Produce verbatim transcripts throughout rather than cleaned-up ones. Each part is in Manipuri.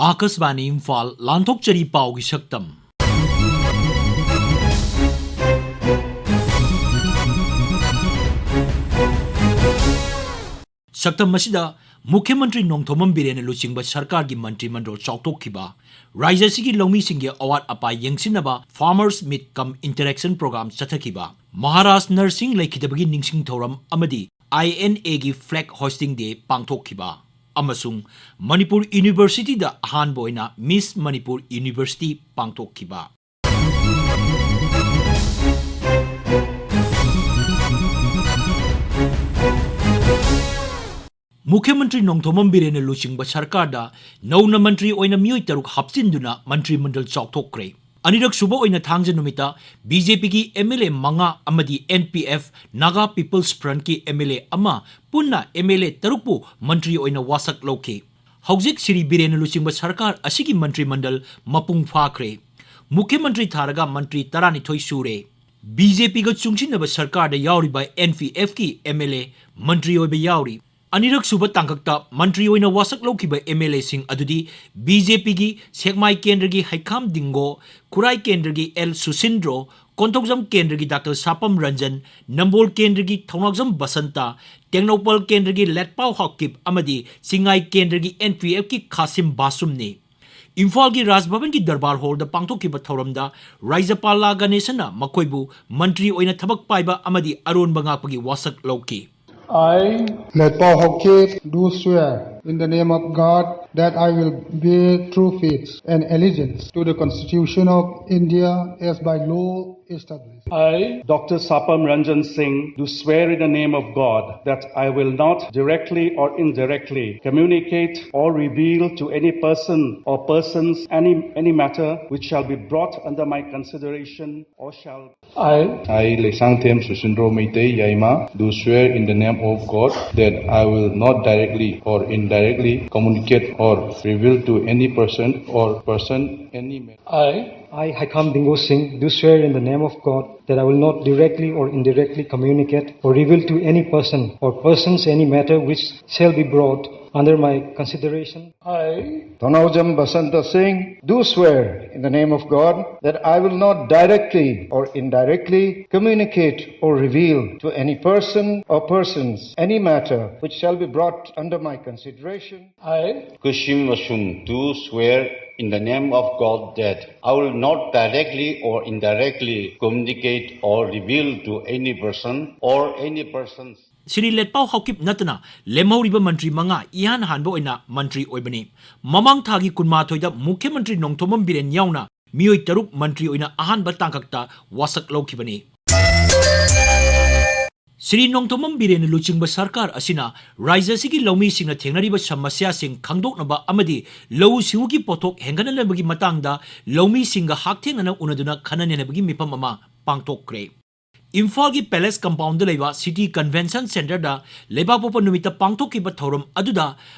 ꯑꯥꯀꯥꯁꯕꯥꯅꯤ ꯏꯝꯐꯥꯜ, ꯂꯥꯟꯊꯣꯛꯆꯔꯤ ꯄꯥꯎꯒꯤ ꯁꯛꯇꯝ꯫ ꯁꯛꯇꯝ ꯑꯁꯤꯗ ꯃꯨꯈ꯭ꯌ ꯃꯟꯇ꯭ꯔꯤ ꯅꯣꯡꯊꯣꯝꯕꯝ ꯕꯤꯔꯦꯟꯅ ꯂꯨꯆꯤꯡꯕ ꯁꯔꯀꯥꯔꯒꯤ ꯃꯟꯇ꯭ꯔꯤ ꯃꯟꯗꯜ ꯆꯥꯎꯊꯣꯛꯈꯤꯕ, ꯔꯥꯖ꯭ꯌ ꯑꯁꯤꯒꯤ ꯂꯧꯃꯤꯁꯤꯡꯒꯤ ꯑꯋꯥꯠ ꯑꯄꯥ ꯌꯦꯡꯁꯤꯟꯅꯕ Farmers Meet cum Interaction Program ꯆꯠꯊꯈꯤꯕ, Maharaj ꯅꯔꯁꯤꯡ ꯂꯩꯈꯤꯗꯕꯒꯤ ꯅꯤꯡꯁꯤꯡ ꯊꯧꯔꯝ ꯑꯃꯗꯤ I N A ꯒꯤ flag hoisting day ꯄꯥꯡꯊꯣꯛꯈꯤꯕ, ꯑꯃꯁꯨꯡ ꯃꯅꯤꯄꯨꯔ ꯌꯨꯅꯤꯚꯔꯁꯤꯇꯤꯗ ꯑꯍꯥꯟꯕ ꯑꯣꯏꯅ Miss Manipur University ꯄꯥꯡꯊꯣꯛꯈꯤꯕ꯫ ꯃꯨꯈ꯭ꯌ ꯃꯟꯇ꯭ꯔꯤ ꯅꯣꯡꯊꯣꯝꯕꯝ ꯕꯤꯔꯦꯟꯅ ꯂꯨꯆꯤꯡꯕ ꯁꯔꯀꯥꯔꯗ ꯅꯧꯅ ꯃꯟꯇ꯭ꯔꯤ ꯑꯣꯏꯅ ꯃꯤꯑꯣꯏ ꯇꯔꯨꯛ ꯍꯥꯞꯆꯤꯟꯗꯨꯅ ꯃꯟꯇ꯭ꯔꯤ ꯃꯟꯗꯜ ꯆꯥꯎꯊꯣꯛꯈ꯭ꯔꯦ꯫ ꯑꯅꯤꯔꯛ ꯁꯨꯕ ꯑꯣꯏꯅ ꯊꯥꯡꯖ ꯅꯨꯃꯤꯠꯇ B J P ꯒꯤ M L A ꯃꯉꯥ ꯑꯃꯗꯤ N P F Naga People's Front ꯀꯤ M L A ꯑꯃ, ꯄꯨꯟꯅ M L A ꯇꯔꯨꯛꯄꯨ ꯃꯟꯇ꯭ꯔꯤ ꯑꯣꯏꯅ ꯋꯥꯁꯛ ꯂꯧꯈꯤ꯫ ꯍꯧꯖꯤꯛ ꯁ꯭ꯔꯤ ꯕꯤꯔꯦꯟꯅ ꯂꯨꯆꯤꯡꯕ ꯁꯔꯀꯥꯔ ꯑꯁꯤꯒꯤ ꯃꯟꯇ꯭ꯔꯤ ꯃꯟꯗꯜ ꯃꯄꯨꯡ ꯐꯥꯈ꯭ꯔꯦ꯫ ꯃꯨꯈ꯭ꯌ ꯃꯟꯇ꯭ꯔꯤ ꯊꯥꯔꯒ ꯃꯟꯇ꯭ꯔꯤ ꯇꯔꯥꯅꯤꯊꯣꯏ ꯁꯨꯔꯦ꯫ B J P ꯒ ꯆꯨꯡꯁꯤꯟꯅꯕ ꯁꯔꯀꯥꯔꯗ ꯌꯥꯎꯔꯤꯕ N P F ꯀꯤ M L A ꯃꯟꯇ꯭ꯔꯤ ꯑꯣꯏꯕ ꯌꯥꯎꯔꯤ꯫ ꯑꯅꯤꯔꯛ ꯁꯨꯕ ꯇꯥꯡꯀꯛꯇ ꯃꯟꯇ꯭ꯔꯤ ꯑꯣꯏꯅ ꯋꯥꯁꯛ ꯂꯧꯈꯤꯕ M L A ꯁꯤꯡ ꯑꯗꯨꯗꯤ B J P ꯒꯤ ꯁꯦꯛꯃꯥꯏ ꯀꯦꯟꯗ꯭ꯔꯒꯤ ꯍꯩꯈꯥꯝ ꯗꯤꯡꯒꯣ, ꯈꯨꯔꯥꯏ ꯀꯦꯟꯗ꯭ꯔꯒꯤ L ꯁꯨꯁꯤꯟꯗ꯭ꯔꯣ, ꯀꯣꯟꯊꯧꯖꯝ ꯀꯦꯟꯗ꯭ꯔꯒꯤ ꯗꯥꯛꯇꯔ ꯁꯥꯄꯝ ꯔꯟꯖꯟ, ꯅꯝꯕꯣꯜ ꯀꯦꯟꯗ꯭ꯔꯒꯤ ꯊꯧꯅꯥꯎꯖꯝ ꯕꯁꯟꯇ, ꯇꯦꯡꯅꯧꯄꯜ ꯀꯦꯟꯗ꯭ꯔꯒꯤ ꯂꯦꯠꯄꯥꯎ ꯍꯥꯎꯀꯤꯞ ꯑꯃꯗꯤ ꯆꯤꯡꯉꯥꯏ ꯀꯦꯟꯗ꯭ꯔꯒꯤ N P F ꯀꯤ ꯈꯥꯁꯤꯝ ꯕꯥꯁꯨꯝꯅꯤ꯫ ꯏꯝꯐꯥꯜꯒꯤ ꯔꯥꯖ ꯚꯕꯟꯒꯤ ꯗꯔꯕꯥꯔ ꯍꯣꯜꯗ ꯄꯥꯡꯊꯣꯛꯈꯤꯕ ꯊꯧꯔꯝꯗ ꯔꯥꯖ꯭ꯌꯄꯥꯜ ꯂꯥ ꯒꯅꯦꯁꯟꯅ ꯃꯈꯣꯏꯕꯨ ꯃꯟꯇ꯭ꯔꯤ ꯑꯣꯏꯅ ꯊꯕꯛ ꯄꯥꯏꯕ ꯑꯃꯗꯤ ꯑꯔꯣꯟꯕ ꯉꯥꯛꯄꯒꯤ ꯋꯥꯁꯛ ꯂꯧꯈꯤ꯫ I, Letpao Haokip, do swear in the name of God that I will bear true faith and allegiance to the Constitution of India as by law established. I, Doctor Sapam Ranjan Singh, do swear in the name of God that I will not directly or indirectly communicate or reveal to any person or persons any, any matter which shall be brought under my consideration or shall I, I, Leisangthem Susindro Meitei Yaima, do swear in the name of God that I will not directly or indirectly communicate or reveal to any person or person any matter. I, I, Haikam Dingo Singh, do swear in the name of God that I will not directly or indirectly communicate or reveal to any person or persons any matter which shall be brought Under my consideration, I, Thanaujam Basanta Singh, do swear in the name of God that I will not directly or indirectly communicate or reveal to any person or persons any matter which shall be brought under my consideration. I, Kushim Vashum, do swear in the name of God that I will not directly or indirectly communicate or reveal to any person or any persons. Shri ꯂꯦꯠꯄꯥꯎ Haokip ꯅꯠꯇꯅ ꯂꯦꯝꯍꯧꯔꯤꯕ ꯃꯟꯇ꯭ꯔꯤ ꯃꯉꯥ ꯏꯍꯥꯟ ꯍꯥꯟꯕ ꯑꯣꯏꯅ ꯃꯟꯇ꯭ꯔꯤ ꯑꯣꯏꯕꯅꯤ꯫ ꯃꯃꯥꯡ ꯊꯥꯒꯤ ꯀꯨꯟꯃꯥꯊꯣꯏꯗ ꯃꯨꯈ꯭ꯌ ꯃꯟꯇ꯭ꯔꯤ ꯅꯣꯡꯊꯣꯝꯕꯝ ꯕꯤꯔꯦꯟ ꯌꯥꯎꯅ ꯃꯤꯑꯣꯏ ꯇꯔꯨꯛ ꯃꯟꯇ꯭ꯔꯤ ꯑꯣꯏꯅ ꯑꯍꯥꯟꯕ ꯇꯥꯡꯀꯛꯇ ꯋꯥꯁꯛ ꯂꯧꯈꯤꯕꯅꯤ꯫ ꯁ꯭ꯔꯤ ꯅꯣꯡꯊꯣꯝꯕꯝ ꯕꯤꯔꯦꯟꯅ ꯂꯨꯆꯤꯡꯕ ꯁꯔꯀꯥꯔ ꯑꯁꯤꯅ ꯔꯥꯖ꯭ꯌ ꯑꯁꯤꯒꯤ ꯂꯧꯃꯤꯁꯤꯡꯅ ꯊꯦꯡꯅꯔꯤꯕ ꯁꯃꯁ꯭ꯌꯥꯁꯤꯡ ꯈꯪꯗꯣꯛꯅꯕ ꯑꯃꯗꯤ ꯂꯧꯎ ꯁꯤꯡꯎꯒꯤ ꯄꯣꯠꯊꯣꯛ ꯍꯦꯟꯒꯠꯍꯟꯅꯕꯒꯤ ꯃꯇꯥꯡꯗ ꯂꯧꯃꯤꯁꯤꯡꯒ ꯍꯛꯊꯦꯡꯅꯅ ꯎꯅꯗꯨꯅ ꯈꯟꯅ ꯅꯩꯅꯕꯒꯤ ꯃꯤꯐꯝ ꯑꯃ ꯄꯥꯡꯊꯣꯛꯈ꯭ꯔꯦ꯫ ꯏꯝꯐꯥꯜꯒꯤ ꯄꯦꯂꯦꯁ ꯀꯝꯄꯥꯎꯟꯗ ꯂꯩꯕ ꯁꯤꯇꯤ ꯀꯟꯚꯦꯟꯁꯟ ꯁꯦꯟꯇꯔꯗ ꯂꯩꯕꯥꯛꯄꯣꯛꯄ ꯅꯨꯃꯤꯠꯇ ꯄꯥꯡꯊꯣꯛꯈꯤꯕ ꯊꯧꯔꯝ ꯑꯗꯨꯗ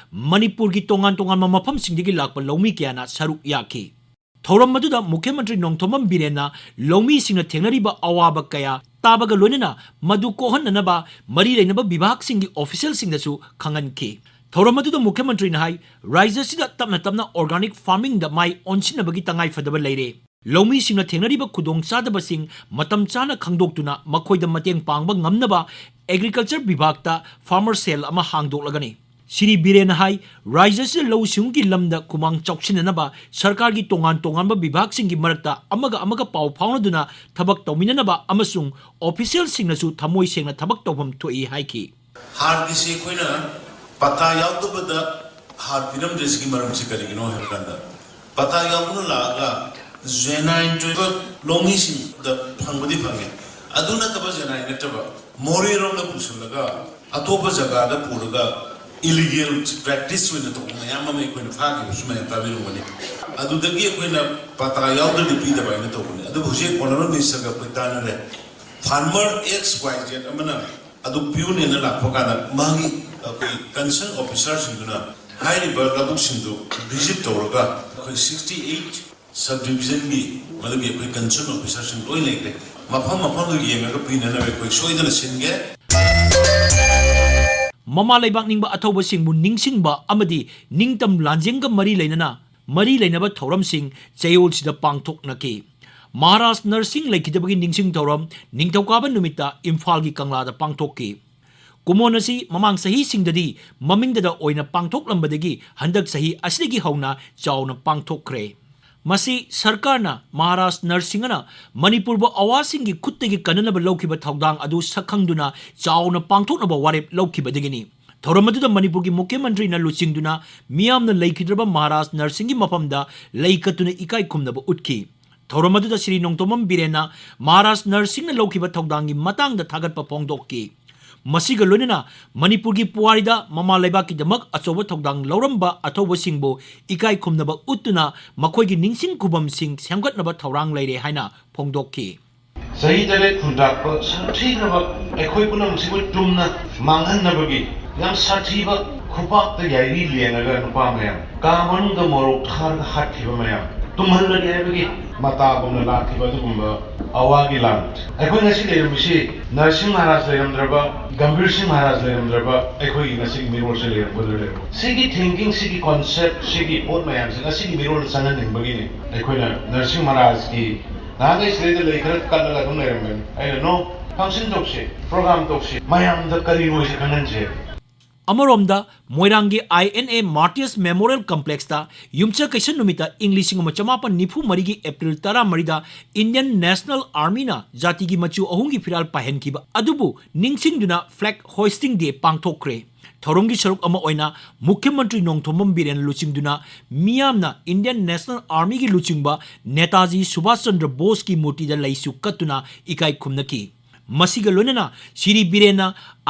ꯃꯅꯤꯄꯨꯔꯒꯤ ꯇꯣꯉꯥꯟ ꯇꯣꯉꯥꯟꯕ ꯃꯐꯝꯁꯤꯡꯗꯒꯤ ꯂꯥꯛꯄ ꯂꯧꯃꯤ ꯀꯌꯥꯅ ꯁꯔꯨꯛ ꯌꯥꯈꯤ꯫ ꯊꯧꯔꯝ ꯑꯗꯨꯗ ꯃꯨꯈ꯭ꯌ ꯃꯟꯇ꯭ꯔꯤ ꯅꯣꯡꯊꯣꯝꯕꯝ ꯕꯤꯔꯦꯟꯅ ꯂꯧꯃꯤꯁꯤꯡꯅ ꯊꯦꯡꯅꯔꯤꯕ ꯑꯋꯥꯕ ꯀꯌꯥ ꯇꯥꯕꯒ ꯂꯣꯏꯅꯅ ꯃꯗꯨ ꯀꯣꯛꯍꯟꯅꯅꯕ ꯃꯔꯤ ꯂꯩꯅꯕ ꯕꯤꯚꯥꯒꯁꯤꯡꯒꯤ ꯑꯣꯐꯤꯁꯤꯌꯦꯜꯁꯤꯡꯗꯁꯨ ꯈꯪꯍꯟꯈꯤ꯫ ꯊꯧꯔꯝ ꯑꯗꯨꯗ ꯃꯨꯈ꯭ꯌ ꯃꯟꯇ꯭ꯔꯤꯅ ꯍꯥꯏ, ꯔꯥꯖ꯭ꯌ ꯑꯁꯤꯗ ꯇꯞꯅ ꯇꯞꯅ ꯑꯣꯔꯒꯥꯅꯤꯛ ꯐꯥꯔꯃꯤꯡꯗ ꯃꯥꯏ ꯑꯣꯟꯁꯤꯟꯅꯕꯒꯤ ꯇꯉꯥꯏꯐꯗꯕ ꯂꯩꯔꯦ꯫ ꯂꯧꯃꯤꯁꯤꯡꯅ ꯊꯦꯡꯅꯔꯤꯕ ꯈꯨꯗꯣꯡꯆꯥꯗꯕꯁꯤꯡ ꯃꯇꯝ ꯆꯥꯅ ꯈꯪꯗꯣꯛꯇꯨꯅ ꯃꯈꯣꯏꯗ ꯃꯇꯦꯡ ꯄꯥꯡꯕ ꯉꯝꯅꯕ ꯑꯦꯒ꯭ꯔꯤꯀꯜꯆꯔ ꯕꯤꯚꯥꯒꯇ ꯐꯥꯔꯃꯔ ꯁꯦꯜ ꯑꯃ ꯍꯥꯡꯗꯣꯛꯂꯒꯅꯤ꯫ ꯁ꯭ꯔꯤ ꯕꯤꯔꯦꯟꯅ ꯍꯥꯏ, ꯔꯥꯖ꯭ꯌ ꯑꯁꯤꯗ ꯂꯧꯎ ꯁꯤꯡꯎꯒꯤ ꯂꯝꯗ ꯈꯨꯃꯥꯡ ꯆꯥꯎꯁꯤꯟꯅꯅꯕ ꯁꯔꯀꯥꯔꯒꯤ ꯇꯣꯉꯥꯟ ꯇꯣꯉꯥꯟꯕ ꯕꯤꯚꯥꯒꯁꯤꯡꯒꯤ ꯃꯔꯛꯇ ꯑꯃꯒ ꯑꯃꯒ ꯄꯥꯎ ꯐꯥꯎꯅꯗꯨꯅ ꯊꯕꯛ ꯇꯧꯃꯤꯟꯅꯅꯕ ꯑꯃꯁꯨꯡ ꯑꯣꯐꯤꯁꯤꯌꯦꯜꯁꯤꯡꯅꯁꯨ ꯊꯃꯣꯏ ꯁꯦꯡꯅ ꯊꯕꯛ ꯇꯧꯐꯝ ꯊꯣꯛꯏ ꯍꯥꯏꯈꯤ꯫ ꯍꯥꯔꯒꯤꯁꯤ ꯑꯩꯈꯣꯏꯅ ꯄꯇꯥ ꯌꯥꯎꯗꯕꯗ ꯍꯥꯔ ꯄꯤꯔꯝꯗ꯭ꯔꯤꯁꯤꯒꯤ ꯃꯔꯝꯁꯤ ꯀꯔꯤꯒꯤꯅꯣ ꯍꯥꯏꯕ ꯀꯥꯟꯗ, ꯄꯇꯥ ꯌꯥꯎꯗꯨꯅ ꯂꯥꯛꯑꯒ ꯖꯦꯅꯥꯏꯟ ꯇ꯭ꯔꯥꯏꯕꯦꯜ ꯂꯧꯃꯤꯁꯤꯡꯗ ꯐꯪꯕꯗꯤ ꯐꯪꯉꯦ꯫ ꯑꯗꯨ ꯅꯠꯇꯕ, ꯖꯦꯅꯥꯏꯟ ꯅꯠꯇꯕ ꯃꯣꯔꯦꯔꯣꯝꯗ ꯄꯨꯁꯤꯜꯂꯒ ꯑꯇꯣꯞꯄ ꯖꯒꯥꯗ ꯄꯨꯔꯒ ꯏꯂꯤꯒꯦꯜ ꯄ꯭ꯔꯦꯛꯇꯤꯁ ꯑꯣꯏꯅ ꯇꯧꯕ ꯃꯌꯥꯝ ꯑꯃ ꯑꯩꯈꯣꯏꯅ ꯐꯥꯈꯤꯕꯁꯨ ꯃꯌꯥꯝ ꯇꯥꯕꯤꯔꯝꯒꯅꯤ꯫ ꯑꯗꯨꯗꯒꯤ ꯑꯩꯈꯣꯏꯅ ꯄꯇꯥ ꯌꯥꯎꯗ꯭ꯔꯗꯤ ꯄꯤꯗꯕ ꯍꯥꯏꯅ ꯇꯧꯕꯅꯤ꯫ ꯑꯗꯨꯕꯨ ꯍꯧꯖꯤꯛ ꯑꯣꯅꯔꯦꯕꯜ ꯃꯤꯅꯤꯁꯇꯔꯒ ꯑꯩꯈꯣꯏ ꯇꯥꯟꯅꯔꯦ꯫ ꯐꯥꯔꯃꯔ ꯑꯦꯛꯁ ꯋꯥꯏ ꯖꯦꯠ ꯑꯃꯅ ꯑꯗꯨ ꯄꯤꯌꯨꯅꯦꯅ ꯂꯥꯛꯄ ꯀꯥꯟꯗ, ꯃꯥꯒꯤ ꯑꯩꯈꯣꯏ ꯀꯟꯁꯔꯟ ꯑꯣꯐꯤꯁꯥꯔꯁꯤꯡꯗꯨꯅ ꯍꯥꯏꯔꯤꯕ ꯂꯧꯕꯨꯛꯁꯤꯡꯗꯨ ꯚꯤꯖꯤꯠ ꯇꯧꯔꯒ, ꯑꯩꯈꯣꯏ sixty eight ꯁꯕ ꯗꯤꯕꯤꯖꯟꯒꯤ ꯃꯗꯨꯒꯤ ꯑꯩꯈꯣꯏ ꯀꯟꯁꯔꯟ ꯑꯣꯐꯤꯁꯥꯔꯁꯤꯡ ꯂꯣꯏ ꯂꯩꯈ꯭ꯔꯦ꯫ ꯃꯐꯝ ꯃꯐꯝꯗꯨ ꯌꯦꯡꯉꯒ ꯄꯤꯅꯅꯕ ꯑꯩꯈꯣꯏ ꯁꯣꯏꯗꯅ ꯁꯤꯟꯒꯦ꯫ ꯃꯃꯥ ꯂꯩꯕꯥꯛ ꯅꯤꯡꯕ ꯑꯊꯧꯕꯁꯤꯡꯕꯨ ꯅꯤꯡꯁꯤꯡꯕ ꯑꯃꯗꯤ ꯅꯤꯡꯇꯝ ꯂꯥꯟꯖꯦꯟꯒ ꯃꯔꯤ ꯂꯩꯅꯅ ꯃꯔꯤ ꯂꯩꯅꯕ ꯊꯧꯔꯝꯁꯤꯡ ꯆꯌꯣꯜꯁꯤꯗ ꯄꯥꯡꯊꯣꯛꯅꯈꯤ꯫ ꯃꯍꯥꯔꯥꯖ ꯅꯔꯁꯤꯡ ꯂꯩꯈꯤꯗꯕꯒꯤ ꯅꯤꯡꯁꯤꯡ ꯊꯧꯔꯝ ꯅꯤꯡꯊꯧꯀꯥꯕ ꯅꯨꯃꯤꯠꯇ ꯏꯝꯐꯥꯜꯒꯤ ꯀꯪꯂꯥꯗ ꯄꯥꯡꯊꯣꯛꯈꯤ꯫ ꯀꯨꯝꯑꯣꯟ ꯑꯁꯤ ꯃꯃꯥꯡ ꯆꯍꯤꯁꯤꯡꯗꯗꯤ ꯃꯃꯤꯡꯗꯗ ꯑꯣꯏꯅ ꯄꯥꯡꯊꯣꯛꯂꯝꯕꯗꯒꯤ ꯍꯟꯗꯛ ꯆꯍꯤ ꯑꯁꯤꯗꯒꯤ ꯍꯧꯅ ꯆꯥꯎꯅ ꯄꯥꯡꯊꯣꯛꯈ꯭ꯔꯦ꯫ ꯃꯁꯤ ꯁꯔꯀꯥꯔꯅ ꯃꯍꯥꯔꯥꯖ ꯅꯔꯁꯤꯡꯍꯅ ꯃꯅꯤꯄꯨꯔꯕꯨ ꯑꯋꯥꯁꯤꯡꯒꯤ ꯈꯨꯠꯇꯒꯤ ꯀꯟꯅꯅꯕ ꯂꯧꯈꯤꯕ ꯊꯧꯗꯥꯡ ꯑꯗꯨ ꯁꯛꯈꯪꯗꯨꯅ ꯆꯥꯎꯅ ꯄꯥꯡꯊꯣꯛꯅꯕ ꯋꯥꯔꯦꯞ ꯂꯧꯈꯤꯕꯗꯒꯤꯅꯤ꯫ ꯊꯧꯔꯝ ꯑꯗꯨꯗ ꯃꯅꯤꯄꯨꯔꯒꯤ ꯃꯨꯈ꯭ꯌ ꯃꯟꯇ꯭ꯔꯤꯅ ꯂꯨꯆꯤꯡꯗꯨꯅ ꯃꯤꯌꯥꯝꯅ ꯂꯩꯈꯤꯗ꯭ꯔꯕ ꯃꯍꯥꯔꯥꯖ ꯅꯔꯁꯤꯡꯒꯤ ꯃꯐꯝꯗ ꯂꯩ ꯀꯠꯇꯨꯅ ꯏꯀꯥꯏ ꯈꯨꯝꯅꯕ ꯎꯠꯈꯤ꯫ ꯊꯧꯔꯝ ꯑꯗꯨꯗ ꯁ꯭ꯔꯤ ꯅꯣꯡꯊꯣꯝꯕꯝ ꯕꯤꯔꯦꯟꯅ ꯃꯍꯥꯔꯥꯖ ꯅꯔꯁꯤꯡꯅ ꯂꯧꯈꯤꯕ ꯊꯧꯗꯥꯡꯒꯤ ꯃꯇꯥꯡꯗ ꯊꯥꯒꯠꯄ ꯐꯣꯡꯗꯣꯛꯈꯤ꯫ ꯃꯁꯤꯒ ꯂꯣꯏꯅꯅ ꯃꯅꯤꯄꯨꯔꯒꯤ ꯄꯨꯋꯥꯔꯤꯗ ꯃꯃꯥ ꯂꯩꯕꯥꯛꯀꯤꯗꯃꯛ ꯑꯆꯧꯕ ꯊꯧꯗꯥꯡ ꯂꯧꯔꯝꯕ ꯑꯊꯧꯕꯁꯤꯡꯕꯨ ꯏꯀꯥꯏ ꯈꯨꯝꯅꯕ ꯎꯠꯇꯨꯅ ꯃꯈꯣꯏꯒꯤ ꯅꯤꯡꯁꯤꯡ ꯈꯨꯕꯝꯁꯤꯡ ꯁꯦꯝꯒꯠꯅꯕ ꯊꯧꯔꯥꯡ ꯂꯩꯔꯦ ꯍꯥꯏꯅ ꯐꯣꯡꯗꯣꯛꯈꯤ꯫ ꯆꯍꯤ ꯇꯔꯦꯠ ꯈꯨꯟꯇꯥꯛꯄ ꯁꯥꯊꯤꯈ꯭ꯔꯕ ꯑꯩꯈꯣꯏ ꯄꯨꯝꯅꯃꯛꯁꯤꯕꯨ ꯆꯨꯝꯅ ꯃꯥꯡꯍꯟꯅꯕꯒꯤ ꯌꯥꯝ ꯁꯥꯊꯤꯕ ꯈꯨꯄꯥꯛꯇ ꯌꯥꯏꯔꯤ ꯂꯦꯡꯉꯒ ꯅꯨꯄꯥ ꯃꯌꯥꯝ, ꯀꯥ ꯃꯅꯨꯡꯗ ꯃꯣꯔꯣꯛ ꯊꯥꯔꯒ ꯍꯥꯠꯈꯤꯕ ꯃꯌꯥꯝ, ꯇꯨꯝꯍꯜꯂꯒꯦ ꯍꯥꯏꯕꯒꯤ ꯃꯇꯥꯒꯨꯝꯅ ꯂꯥꯛꯈꯤꯕ ꯑꯗꯨꯒꯨꯝꯕ ꯑꯋꯥꯒꯤ ꯂꯥꯟ꯫ ꯑꯩꯈꯣꯏ ꯉꯁꯤ ꯂꯩꯔꯝꯃꯤꯁꯤ ꯅꯔꯁꯤꯡ ꯃꯍꯥꯔꯥꯖ ꯂꯩꯔꯝꯗ꯭ꯔꯕ, ꯒꯝꯚꯤꯔ ꯁꯤꯡ ꯃꯍꯥꯔꯥꯖ ꯂꯩꯔꯝꯗ꯭ꯔꯕ ꯑꯩꯈꯣꯏꯒꯤ ꯉꯁꯤꯒꯤ ꯃꯤꯔꯣꯜꯁꯦ ꯂꯩꯔꯝꯒꯗ꯭ꯔꯥ ꯂꯩꯔꯝꯃꯣꯏ? ꯁꯤꯒꯤ thinking, ꯁꯤꯒꯤ concept, ꯁꯤꯒꯤ ꯄꯣꯠ ꯃꯌꯥꯝꯁꯦ ꯉꯁꯤꯒꯤ ꯃꯤꯔꯣꯜꯗ ꯆꯪꯍꯟꯅꯤꯡꯕꯒꯤꯅꯤ꯫ ꯑꯩꯈꯣꯏꯅ ꯅꯔꯁꯤꯡ ꯃꯍꯥꯔꯥꯖꯀꯤ ꯅꯍꯥꯟꯈꯩ ꯁꯤꯗꯩꯗ ꯂꯩ ꯈꯔ ꯀꯠꯂꯒ ꯑꯗꯨꯝ ꯂꯩꯔꯝꯕꯅꯤ꯫ ꯑꯩꯅ, "No, function ꯇꯧꯁꯤ, program ꯇꯧꯁꯤ, ꯃꯌꯥꯝꯗ ꯀꯔꯤ ꯑꯣꯏꯁꯦ ꯈꯪꯍꯟꯁꯦ"꯫ ꯑꯃꯔꯣꯝꯗ ꯃꯣꯏꯔꯥꯡꯒꯤ I N A Martyrs Memorial Complexꯇ ꯌꯨꯝꯁꯀꯩꯁ ꯅꯨꯃꯤꯠꯇ ꯏꯪ ꯂꯤꯁꯤꯡ ꯑꯃ ꯆꯃꯥꯄꯟ ꯅꯤꯐꯨ ꯃꯔꯤꯒꯤ April ꯇꯔꯥꯃꯔꯤꯗ Indian National Armyꯅ ꯖꯥꯇꯤꯒꯤ ꯃꯆꯨ ꯑꯍꯨꯝꯒꯤ ꯐꯤꯔꯥꯜ ꯄꯥꯏꯍꯟꯈꯤꯕ ꯑꯗꯨꯕꯨ ꯅꯤꯡꯁꯤꯡꯗꯨꯅ Flag Hoisting Day ꯄꯥꯡꯊꯣꯛꯈ꯭ꯔꯦ꯫ ꯊꯧꯔꯝꯒꯤ ꯁꯔꯨꯛ ꯑꯃ ꯑꯣꯏꯅ ꯃꯨꯈ꯭ꯌ ꯃꯟꯇ꯭ꯔꯤ ꯅꯣꯡꯊꯣꯝꯕꯝ ꯕꯤꯔꯦꯟ ꯂꯨꯆꯤꯡꯗꯨꯅ ꯃꯤꯌꯥꯝꯅ Indian National Armyꯒꯤ ꯂꯨꯆꯤꯡꯕ ꯅꯦꯇꯥꯖꯤ ꯁꯨꯚꯥꯁ ꯆꯟꯗ꯭ꯔ ꯕꯣꯁꯀꯤ ꯃꯨꯔꯇꯤꯗ ꯂꯩꯁꯨ ꯀꯠꯇꯨꯅ ꯏꯀꯥꯏ ꯈꯨꯝꯅꯈꯤ꯫ ꯃꯁꯤꯒ ꯂꯣꯏꯅꯅ ꯁꯤꯔꯤ ꯕꯤꯔꯦꯟꯅ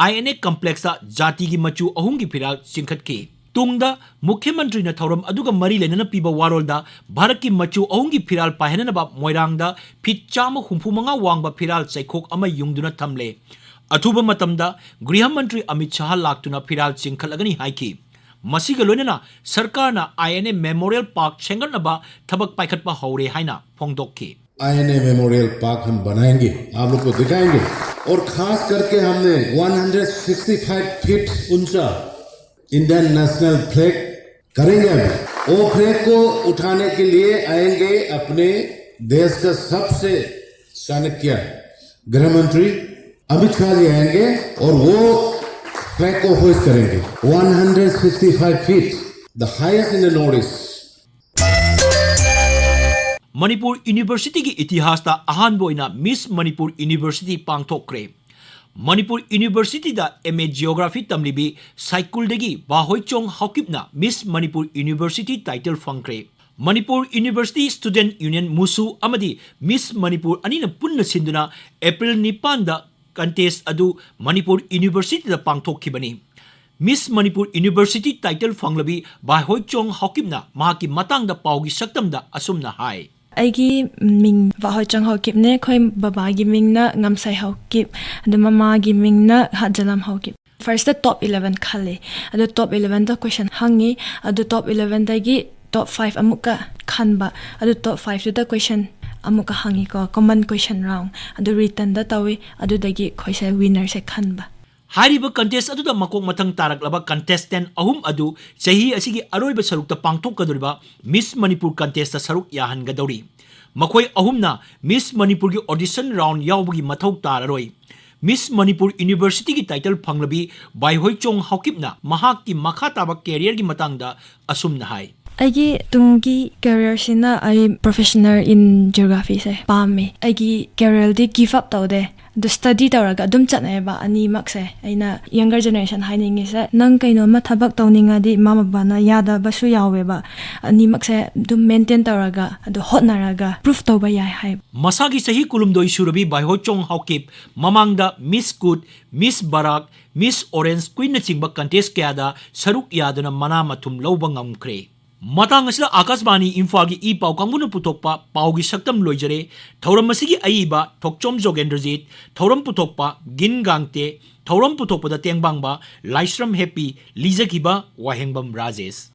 I N A Complexꯇ ꯖꯥꯇꯤꯒꯤ ꯃꯆꯨ ꯑꯍꯨꯝꯒꯤ ꯐꯤꯔꯥꯜ ꯆꯤꯡꯈꯠꯈꯤ꯫ ꯇꯨꯡꯗ ꯃꯨꯈ꯭ꯌ ꯃꯟꯇ꯭ꯔꯤꯅ ꯊꯧꯔꯝ ꯑꯗꯨꯒ ꯃꯔꯤ ꯂꯩꯅꯅ ꯄꯤꯕ ꯋꯥꯔꯣꯜꯗ ꯚꯥꯔꯠꯀꯤ ꯃꯆꯨ ꯑꯍꯨꯝꯒꯤ ꯐꯤꯔꯥꯜ ꯄꯥꯏꯍꯟꯅꯅꯕ ꯃꯣꯏꯔꯥꯡꯗ ꯐꯤꯠ ꯆꯥꯝꯃ ꯍꯨꯝꯐꯨ ꯃꯉꯥ ꯋꯥꯡꯕ ꯐꯤꯔꯥꯜ ꯆꯩꯈꯣꯛ ꯑꯃ ꯌꯨꯡꯗꯨꯅ ꯊꯝꯂꯦ꯫ ꯑꯊꯨꯕ ꯃꯇꯝꯗ ꯒ꯭ꯔꯤꯍ ꯃꯟꯇ꯭ꯔꯤ ꯑꯃꯤꯠ ꯁꯥꯍ ꯂꯥꯛꯇꯨꯅ ꯐꯤꯔꯥꯜ ꯆꯤꯡꯈꯠꯂꯒꯅꯤ ꯍꯥꯏꯈꯤ꯫ ꯃꯁꯤꯒ ꯂꯣꯏꯅꯅ ꯁꯔꯀꯥꯔꯅ I N A Memorial Park ꯁꯦꯝꯒꯠꯅꯕ ꯊꯕꯛ ꯄꯥꯏꯈꯠꯄ ꯍꯧꯔꯦ ꯍꯥꯏꯅ ꯐꯣꯡꯗꯣꯛꯈꯤ꯫ I N A Memorial Park हम बनाएंगे, आप लोग को दिखाएंगे। और खास करके हमने one hundred sixty five feet ऊंचा इंडियन नेशनल फ्लैग करेंगे। अभी वो फ्लैग को उठाने के लिए आएंगे अपने देश का सबसे चाणक्य गृह मंत्री अमित शाह जी आएंगे और वो फ्लैग को होस्ट करेंगे। One hundred sixty five feet, the highest in the north east. Manipur ꯌꯨꯅꯤꯚꯔꯁꯤꯇꯤꯒꯤ ꯏꯇꯤꯍꯥꯁꯇ ꯑꯍꯥꯟꯕ ꯑꯣꯏꯅ ꯃꯤꯁ ꯃꯅꯤꯄꯨꯔ ꯌꯨꯅꯤꯚꯔꯁꯤꯇꯤ ꯄꯥꯡꯊꯣꯛꯈ꯭ꯔꯦ꯫ ꯃꯅꯤꯄꯨꯔ ꯌꯨꯅꯤꯚꯔꯁꯤꯇꯤꯗ ꯑꯦꯝ ꯑꯦ ꯖꯤꯑꯣꯒ꯭ꯔꯥꯐꯤ ꯇꯝꯂꯤꯕꯤ ꯁꯥꯏꯀꯨꯜꯗꯒꯤ ꯕꯥꯍꯣꯏꯆꯣꯡ ꯍꯥꯎꯀꯤꯞꯅ ꯃꯤꯁ ꯃꯅꯤꯄꯨꯔ ꯌꯨꯅꯤꯚꯔꯁꯤꯇꯤ ꯇꯥꯏꯇꯜ ꯐꯪꯈ꯭ꯔꯦ꯫ Manipur university student union, MUSU, ꯑꯃꯗꯤ ꯃꯤꯁ ꯃꯅꯤꯄꯨꯔ ꯑꯅꯤꯅ ꯄꯨꯟꯅ ꯁꯤꯟꯗꯨꯅ ꯑꯦꯄ꯭ꯔꯤꯜ ꯅꯤꯄꯥꯟꯗ ꯀꯟꯇꯦꯁ ꯑꯗꯨ ꯃꯅꯤꯄꯨꯔ ꯌꯨꯅꯤꯚꯔꯁꯤꯇꯤꯗ ꯄꯥꯡꯊꯣꯛꯈꯤꯕꯅꯤ꯫ ꯃꯤꯁ ꯃꯅꯤꯄꯨꯔ ꯌꯨꯅꯤꯚꯔꯁꯤꯇꯤ ꯇꯥꯏꯇꯜ ꯐꯪꯂꯕꯤ ꯕꯥꯍꯣꯏꯆꯣꯡ ꯍꯥꯎꯀꯤꯞꯅ ꯃꯍꯥꯛꯀꯤ ꯃꯇꯥꯡꯗ ꯄꯥꯎꯒꯤ ꯁꯛꯇꯝꯗ ꯑꯁꯨꯝꯅ ꯍꯥꯏ꯫ ꯑꯩꯒꯤ ꯃꯤꯡ ꯕꯥꯍꯣꯏꯆꯣꯡ ꯍꯥꯎꯀꯤꯞꯅꯦ꯫ ꯑꯩꯈꯣꯏ ꯕꯕꯥꯒꯤ ꯃꯤꯡꯅ ꯉꯝꯁꯥꯏ ꯍꯥꯎꯀꯤꯞ, ꯑꯗꯨ ꯃꯃꯥꯒꯤ ꯃꯤꯡꯅ ꯍꯥꯠꯖꯂꯝ ꯍꯥꯎꯀꯤꯞ꯫ ꯐꯥꯔꯁꯇ ꯇꯣꯞ ꯏꯂꯚꯦꯟ ꯈꯜꯂꯤ꯫ ꯑꯗꯨ ꯇꯣꯞ ꯏꯂꯚꯦꯟꯗ ꯀꯣꯏꯁꯟ ꯍꯪꯉꯤ꯫ ꯑꯗꯨ ꯇꯣꯞ ꯏꯂꯚꯦꯟꯗꯒꯤ ꯇꯣꯞ ꯐꯥꯏꯚ ꯑꯃꯨꯛꯀ ꯈꯟꯕ꯫ ꯑꯗꯨ ꯇꯣꯞ ꯐꯥꯏꯚꯇꯨꯗ ꯀꯣꯏꯁꯟ ꯑꯃꯨꯛꯀ ꯍꯪꯉꯤꯀꯣ, ꯀꯣꯃꯟ ꯀꯣꯏꯁꯟ ꯔꯥꯎꯟ꯫ ꯑꯗꯨ ꯔꯤꯇꯟꯗ ꯇꯧꯏ꯫ ꯑꯗꯨꯗꯒꯤ ꯑꯩꯈꯣꯏꯁꯦ ꯋꯤꯟꯅꯔꯁꯦ ꯈꯟꯕ꯫ ꯍꯥꯏꯔꯤꯕ ꯀꯟꯇꯦꯁ ꯑꯗꯨꯗ ꯃꯀꯣꯛ ꯃꯊꯪ ꯇꯥꯔꯛꯂꯕ ꯀꯟꯇꯦꯁꯇꯦꯟ ꯑꯍꯨꯝ ꯑꯗꯨ ꯆꯍꯤ ꯑꯁꯤꯒꯤ ꯑꯔꯣꯏꯕ ꯁꯔꯨꯛꯇ ꯄꯥꯡꯊꯣꯛꯀꯗꯧꯔꯤꯕ ꯃꯤꯁ ꯃꯅꯤꯄꯨꯔ ꯀꯟꯇꯦꯁꯇ ꯁꯔꯨꯛ ꯌꯥꯍꯟꯒꯗꯧꯔꯤ꯫ ꯃꯈꯣꯏ ꯑꯍꯨꯝꯅ ꯃꯤꯁ ꯃꯅꯤꯄꯨꯔꯒꯤ ꯑꯣꯗꯤꯁꯟ ꯔꯥꯎꯟ ꯌꯥꯎꯕꯒꯤ ꯃꯊꯧ ꯇꯥꯔꯔꯣꯏ꯫ ꯃꯤꯁ ꯃꯅꯤꯄꯨꯔ ꯌꯨꯅꯤꯚꯔꯁꯤꯇꯤꯒꯤ ꯇꯥꯏꯇꯜ ꯐꯪꯂꯕꯤ ꯕꯥꯏꯍꯣꯏꯆꯣꯡ ꯍꯥꯎꯀꯤꯞꯅ ꯃꯍꯥꯛꯀꯤ ꯃꯈꯥ ꯇꯥꯕ ꯀꯦꯔꯤꯌꯔꯒꯤ ꯃꯇꯥꯡꯗ ꯑꯁꯨꯝꯅ ꯍꯥꯏ꯫ ꯑꯩꯒꯤ ꯇꯨꯡꯒꯤ ꯀꯦꯔꯤꯌꯔꯁꯤꯅ ꯑꯩ professional in geographyꯁꯦ ꯄꯥꯝꯃꯦ꯫ ꯑꯩꯒꯤ ꯀꯦꯔꯤꯌꯔꯗꯤ ꯒꯤꯐ ꯑꯞ ꯇꯧꯗꯦ꯫ ꯑꯗꯨ ꯁ꯭ꯇꯗꯤ ꯇꯧꯔꯒ ꯑꯗꯨꯝ ꯆꯠꯅꯩꯌꯦꯕ ꯑꯅꯤꯃꯛꯁꯦ꯫ ꯑꯩꯅ ꯌꯪꯒꯔ ꯖꯦꯅꯦꯔꯦꯁꯟ ꯍꯥꯏꯅꯤꯡꯉꯤꯁꯦ, ꯅꯪ ꯀꯩꯅꯣꯝꯃ ꯊꯕꯛ ꯇꯧꯅꯤꯡꯉꯗꯤ ꯏꯃꯥ ꯕꯕꯥꯅ ꯌꯥꯗꯕꯁꯨ ꯌꯥꯎꯋꯦꯕ꯫ ꯑꯅꯤꯃꯛꯁꯦ ꯑꯗꯨꯝ ꯃꯦꯟꯇꯦꯟ ꯇꯧꯔꯒ, ꯑꯗꯨ ꯍꯣꯠꯅꯔꯒ ꯄ꯭ꯔꯨꯐ ꯇꯧꯕ ꯌꯥꯏ ꯍꯥꯏ꯫ ꯃꯁꯥꯒꯤ ꯆꯍꯤ ꯀꯨꯟꯍꯨꯝꯗꯣꯏ ꯁꯨꯔꯕꯤ ꯕꯥꯏꯍꯣꯏꯆꯣꯡ ꯍꯥꯎꯀꯤꯞ ꯃꯃꯥꯡꯗ ꯃꯤꯁ ꯀꯨꯠ, ꯃꯤꯁ ꯕꯔꯥꯛ, ꯃꯤꯁ ꯑꯣꯔꯦꯟꯖ ꯀ꯭ꯋꯤꯟꯅꯆꯤꯡꯕ ꯀꯟꯇꯦꯁ ꯀꯌꯥꯗ ꯁꯔꯨꯛ ꯌꯥꯗꯨꯅ ꯃꯅꯥ ꯃꯊꯨꯝ ꯂꯧꯕ ꯉꯝꯈ꯭ꯔꯦ꯫ ꯃꯇꯥꯡ ꯑꯁꯤꯗ ꯑꯥꯀꯥꯁꯕꯥꯅꯤ ꯏꯝꯐꯥꯜꯒꯤ ꯏ ꯄꯥꯎ ꯀꯥꯡꯕꯨꯅ ꯄꯨꯊꯣꯛꯄ ꯄꯥꯎꯒꯤ ꯁꯛꯇꯝ ꯂꯣꯏꯖꯔꯦ꯫ ꯊꯧꯔꯝ ꯑꯁꯤꯒꯤ ꯑꯏꯕ ꯊꯣꯛꯆꯣꯝ ꯖꯣꯒꯦꯟꯗ꯭ꯔꯖꯤꯠ, ꯊꯧꯔꯝ ꯄꯨꯊꯣꯛꯄ ꯒꯤꯟ ꯒꯥꯡꯇꯦ, ꯊꯧꯔꯝ ꯄꯨꯊꯣꯛꯄꯗ ꯇꯦꯡꯕꯥꯡꯕ ꯂꯥꯏꯁ꯭ꯔꯝ ꯍꯦꯞꯄꯤ, ꯂꯤꯖꯈꯤꯕ ꯋꯥꯍꯦꯡꯕꯝ ꯔꯥꯖꯦꯁ꯫